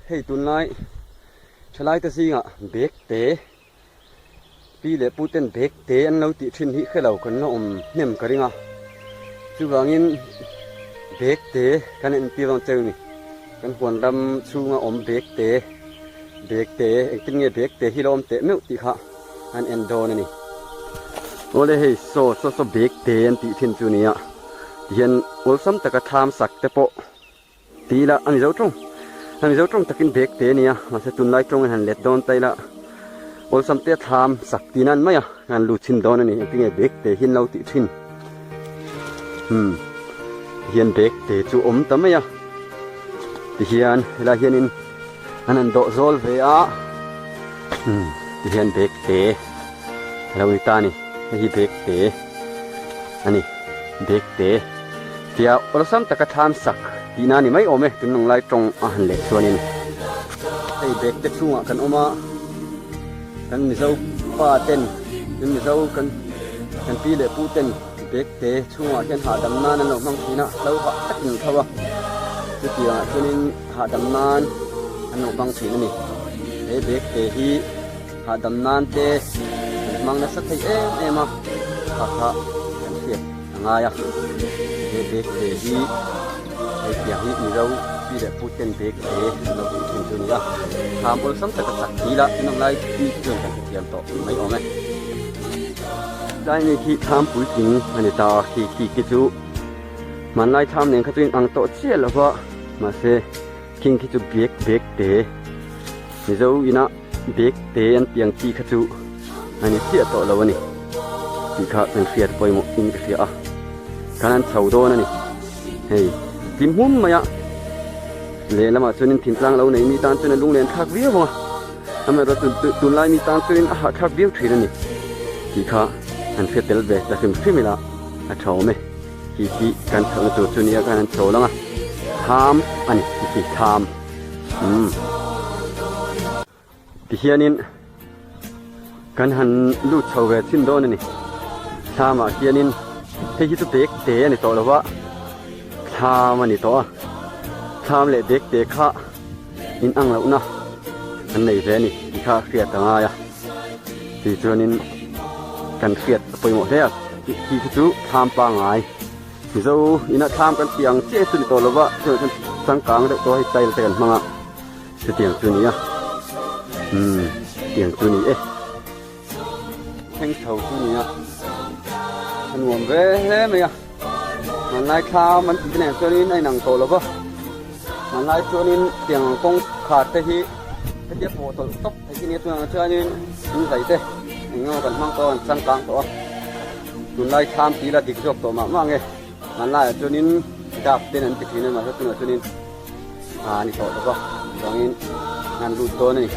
Hei tunlai thalai te zingah bag te pi leh pu ten bag te an lo tih thin hi hrelo kan la awm hnem ka ring a, chuvangin bag te kan entir dawn cheu ni. Kan huan ram chhunga awm bag te bag te engtin nge bag te hi la awm teh meuh tih kha an en dawn a ni. Awle hei saw saw saw bag te an tih thin chu nia tihian awlsam taka thlam sak te pawh Ti ila a Mizo tawng a Mizo tawng takin bag te a nia mahse tunlai tawngin han let dawn ta ila awlsam te a thlam sak tih nan mai a han lut chhin dawn a ni engtin nge bag te hi an lo tih thin umm tihian bag te chu awm ta mai a tihian helai hianin an han dawh zawl ve a umm tihian bag te a lo ni ta a ni hei hi bag te a ni bag te. Tia awlsam taka thlam sak tihna a ni mai awm e, tun ang lai tawng a han leh chuanin. Hei bag te chhungah kan awm a, kan Mizo pa ten, kan Mizo kan kan pi leh pu ten bag te chhungah hian hahdam nan an lo hmang thin a, hlo hah takin an tho a, chutiangah chuanin hahdam nan an lo hmang thin a ni. He bag te hi hahdam nan te an hmang nasa thei em em a, kha kha kan hriat. A ngai a, he bag te hi hei tiang hi Mizo pi leh pu ten bag te an lo tih thin chu a ni a, thlam awlsam taka chak ti ila tunang lai mi te chuan kan hrethiam tawh mai awm e. Tlai mi khi thlam puitling a ni ta a, khi khi khi chu hmanlai thlam nen kha chu in ang tawh chiah lo va, mahse khing khi chu bag bag te Mizo ina bag te an tih ang chi kha chu a ni chiah tawh lo a ni tih kha kan hriat pawimawh in ka hria a, khan an chho dawn a ni. Hei hlim hmum mai a, lehlamah chuanin thintlang lo nei mi tan chuan a lunglen thlak viau ang a, amaherawhchu tunlai mi tan chuanin a hahthlak viau thin a ni tih kha an hriat tel ve ta hrim hrim ila a tha awm e. Khi khi kan chhohna tur chu nia khan an chho lang a, thlam a ni khi khi thlam. Umm tihianin kan han lut chho ve chhin dawn a ni thlamah hianin hei hi chu bag te a ni tawh lo va thlam a ni tawh a thlam leh bag te kha in ang lohna an nei ve a ni tih kha hriat a ngai a ti chuanin kan hriat a pawimawh hle a khi khi chu thlam pangai. Mizo ina thlam kan tih ang chiah hi chu ni tawh lova chutiang chuan changkang deuh tawh hei tile te kan hmang a chutiang chu ni a umm chutiang chu ni e thleng chho chu ni a a nuam ve hle mai a hmanlai thlam an tih te nen chuanin a inang tawh lova hmanlai chuanin tiang ang kawng khar te hi hetia pawh tawlh tawp theih hi nia chutiang chuanin in zai te eng emaw kan hmang tawh a an changkang tawh a. Tunlai thlam tih la dik zawk tawh mah mah nge hmanlaiah chuanin dap ten an ti thin a mahse tunah chuanin a ni tawh lo va chuangin an lut dawn a ni.